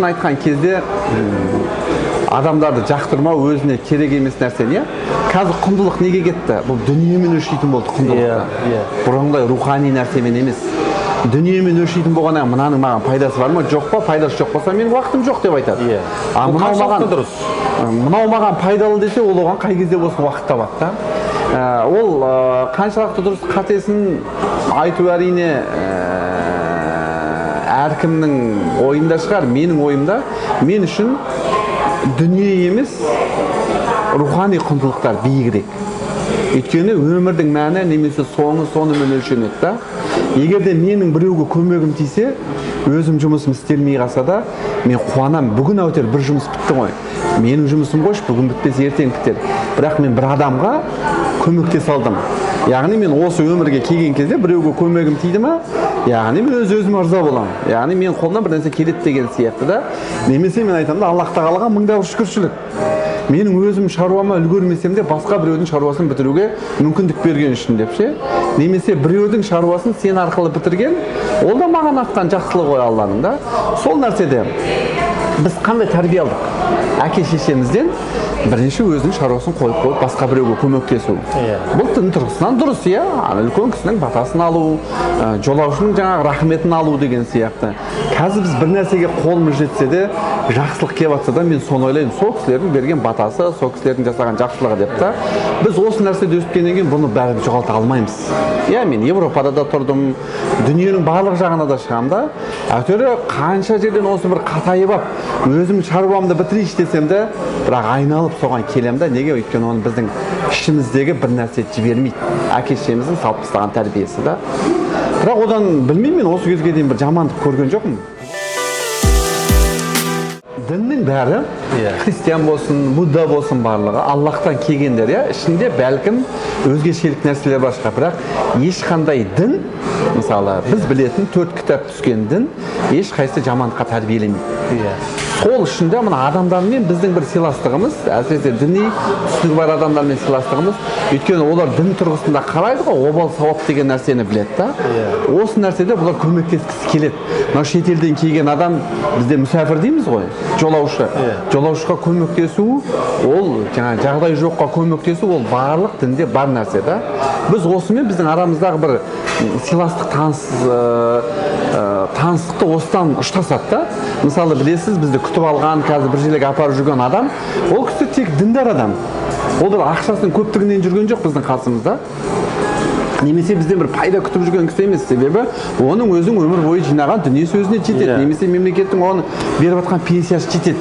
Шын айтқан кезде, адамдарды жақтырмау өзіне керек емес нәрсені, иә. Қазір құндылық неге кетті? Бұл дүниемен өлшейтін болды құндылықты. Иә, иә. Бұрынғыдай рухани нәрсемен емес. Дүниемен өлшейтін болғаннан кейін, мынаның маған пайдасы бар ма, жоқ па? Пайдасы жоқ болса, менің уақытым жоқ деп айтады. А Бұл мынау қаншалықты маған дұрыс? Мынау маған пайдалы десе, ол оған қай кезде болсын уақыт табады да. Ол қаншалықты дұрыс, қатесін айту, әрине, әркімнің ойында шығар. Менің ойымда, мен үшін дүние емес, рухани құндылықтар биігірек. Өйткені өмірдің мәні немесе соңы сонымен өлшенеді да. Егер де менің біреуге көмегім тисе, өзім жұмысым істелмей қалса да, мен қуанамын: бүгін әйтеуір бір жұмыс бітті ғой. Менің жұмысым қойшы, бүгін бітпесе, ертең бітер, бірақ мен бір адамға көмектесе алдым. Яғни мен осы өмірге келген кезде біреуге көмегім тиді ма, яғни мен өз өзіме ырза боламын, яғни менің қолымнан бір нәрсе келеді деген сияқты да. Немесе мен айтамын да, Аллах тағалаға мың да бір шүкіршілік, менің өзім шаруама үлгермесем де, басқа біреудің шаруасын бітіруге мүмкіндік берген үшін деп ше. Немесе біреудің шаруасын сен арқылы бітірген, ол да маған артқан жақсылығы ғой Алланың да. Сол нәрседе біз қандай тәрбие алдық әке шешемізден? Бірінші өзінің шаруасын қойып қойып, басқа біреуге көмектесу. Бұл дін тұрғысынан дұрыс, иә. Ана үлкен кісінің батасын алу, жолаушының жаңағы рахметін алу деген сияқты. Қазір біз бір нәрсеге қолымыз жетсе де, жақсылық келіп жатса да, мен соны ойлаймын: сол кісілердің берген батасы, сол кісілердің жасаған жақсылығы деп та. Біз осы нәрседе өскеннен кейін бұны бәрібір жоғалта алмаймыз, иә. Мен Европада да тұрдым, дүниенің барлық жағына да шығамын да. Әйтеуір қанша жерден осы бір қатайып алып, өзім шаруамды бітірейінші десем де, бірақ айналып соған келемін да. Неге? Өйткені оны біздің ішіміздегі бір нәрсе жібермейді, әке шешеміздің салып тастаған тәрбиесі да. Бірақ одан, білмеймін, мен осы кезге дейін бір жамандық көрген жоқпын. Діннің бәрі, христиан болсын, будда болсын, барлығы Аллахтан келгендер, иә. Ішінде бәлкім өзгешелік нәрселер бар шығар, бірақ ешқандай дін, мысалы, біз білетін төрт кітап түскен дін, ешқайсысы жамандыққа тәрбиелемейді. Сол үшін де мына адамдармен біздің бір сыйластығымыз, әсіресе діни түсінігі бар адамдармен сыйластығымыз, өйткені олар дін тұрғысында қарайды ғой, обал сауап деген нәрсені біледі да. Осы нәрседе бұлар көмектескісі келеді. Мынау шетелден келген адам, бізде мүсәпір дейміз ғой, жолаушы. Жолаушыға көмектесу, ол жаңа жағдай жоққа көмектесу, ол барлық дінде бар нәрсе да. Біз осымен біздің арамыздағы бір сыйластық, таныстықты осыдан ұштасады да. Мысалы, білесіз, бізді күтіп алған, қазір бір жерге апарып жүрген адам, ол кісі тек діндар адам. Ол бір ақшасының көптігінен жүрген жоқ біздің қасымызда немесе бізден бір пайда күтіп жүрген кісі емес. Себебі оның өзінің өмір бойы жинаған дүниесі өзіне жетеді немесе мемлекеттің оған беріп жатқан пенсиясы жетеді.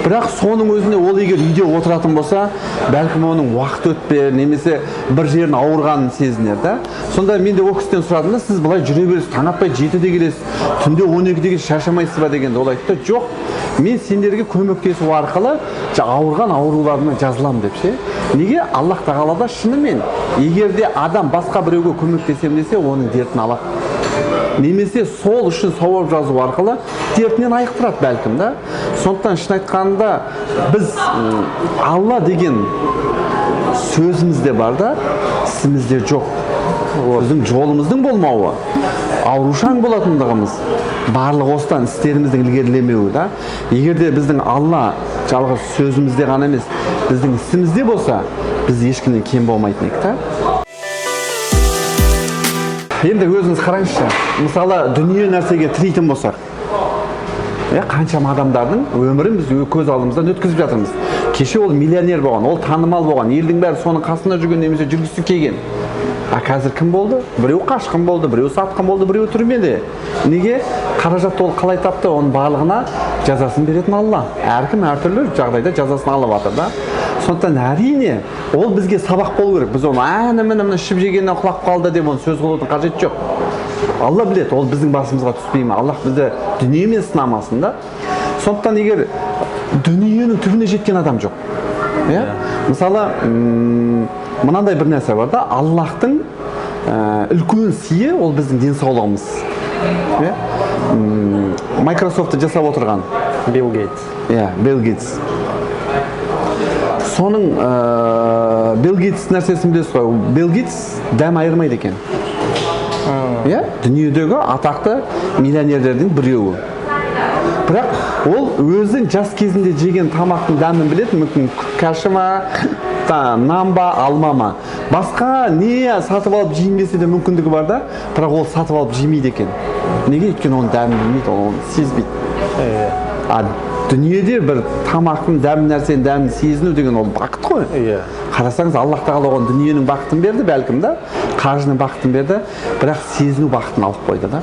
Бірақ соның өзінде ол егер үйде отыратын болса, бәлкім, оның уақыт өтпер немесе бір жерін ауырғанын сезінер да. Сонда мен де ол кісіден сұрадым да: «Сіз былай жүре бересіз, таң атпай 7-де келесіз, түнде 12-де келесіз, шаршамайсыз ба?» — дегенде, ол айтты: «Жоқ, мен сендерге көмектесу арқылы ауырған ауруларымнан жазыламын», — деп ше. Неге? Аллах тағала да шынымен, егер де адам басқа біреуге көмектесемін десе, оның дертін алады немесе сол үшін сауап жазу арқылы дертінен айықтырады бәлкім да. Сондықтан, шын айтқанда, біз Алла деген сөзімізде бар да, ісімізде жоқ. Біздің жолымыздың болмауы, аурушаң болатындығымыз, барлығы осыдан, істеріміздің ілгерілемеуі да. Егер де біздің Алла жалғыз сөзімізде ғана емес, біздің ісімізде болса, біз ешкімнен кем болмайтын едік та. Енді өзіңіз қараңызшы, мысалы, дүние нәрсеге тірейтін болсақ, иә, қаншама адамдардың өмірін біз көз алдымыздан өткізіп жатырмыз. Кеше ол миллионер болған, ол танымал болған, елдің бәрі соның қасында жүрген немесе жүргісі келген. А қазір кім болды? Біреу қашқын болды, біреу сатқын болды, біреу түрмеде. Неге? Қаражатты ол қалай тапты? Оның барлығына жазасын беретін Алла. Әркім әртүрлі жағдайда жазасын алып жатыр да. Сондықтан, әрине, ол бізге сабақ болу керек. Біз оны әні міне міне ішіп жегеннен құлап қалды деп, оны сөз қылудың қажеті жоқ. Алла біледі, ол біздің басымызға түспей ме. Аллах бізді дүниемен сынамасын да. Сондықтан егер дүниенің түбіне жеткен адам жоқ, иә. Мысалы, мынандай бір нәрсе бар да: Аллахтың үлкен сыйы — ол біздің денсаулығымыз, иә. Майкрософтты жасап отырған Билл Гейтс. Иә, Билл Гейтс. Соның Билл Гейтс нәрсесін білесіз ғой, Билл Гейтс дәм айырмайды екен, иә, дүниедегі атақты миллионерлердің біреуі. Бірақ ол өзінің жас кезінде жеген тамақтың дәмін біледі, мүмкін кәші ма, нан ба, алма ма, басқа не сатып алып жейін десе де мүмкіндігі бар да, бірақ ол сатып алып жемейді екен. Неге? Өйткені оның дәмін білмейді, ол оны сезбейді. А дүниеде бір тамақтың дәмін, нәрсенің дәмін сезіну деген ол бақыт қой. Қарасаңыз, Аллах тағала оған дүниенің бақытын берді, бәлкім да, қаржының бақытын берді, бірақ сезіну бақытын алып қойды да.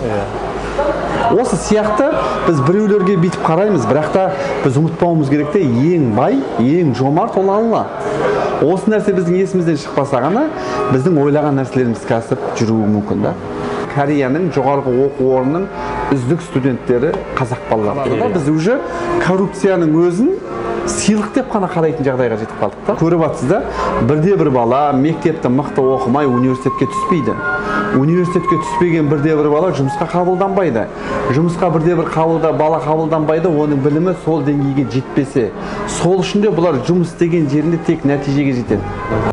Осы сияқты біз біреулерге бүйтіп қараймыз, бірақ та біз ұмытпауымыз керек те, ең бай, ең жомарт ол Алла. Осы нәрсе біздің есімізден шықпаса ғана біздің ойлаған нәрселеріміз іске асып жүруі мүмкін да. Кореяның жоғарғы оқу орнының үздік студенттері қазақ балалары да. Біз уже коррупцияның өзін сыйлық деп қана қарайтын жағдайға жетіп қалдық та. Көріп жатсыз да, бірде бір бала мектепті мықты оқымай университетке түспейді. Университетке түспеген бірде бір бала жұмысқа қабылданбайды. Жұмысқа бірде бір бала қабылданбайды, оның білімі сол деңгейге жетпесе. Сол үшін де бұлар жұмыс істеген жерінде тек нәтижеге жетеді.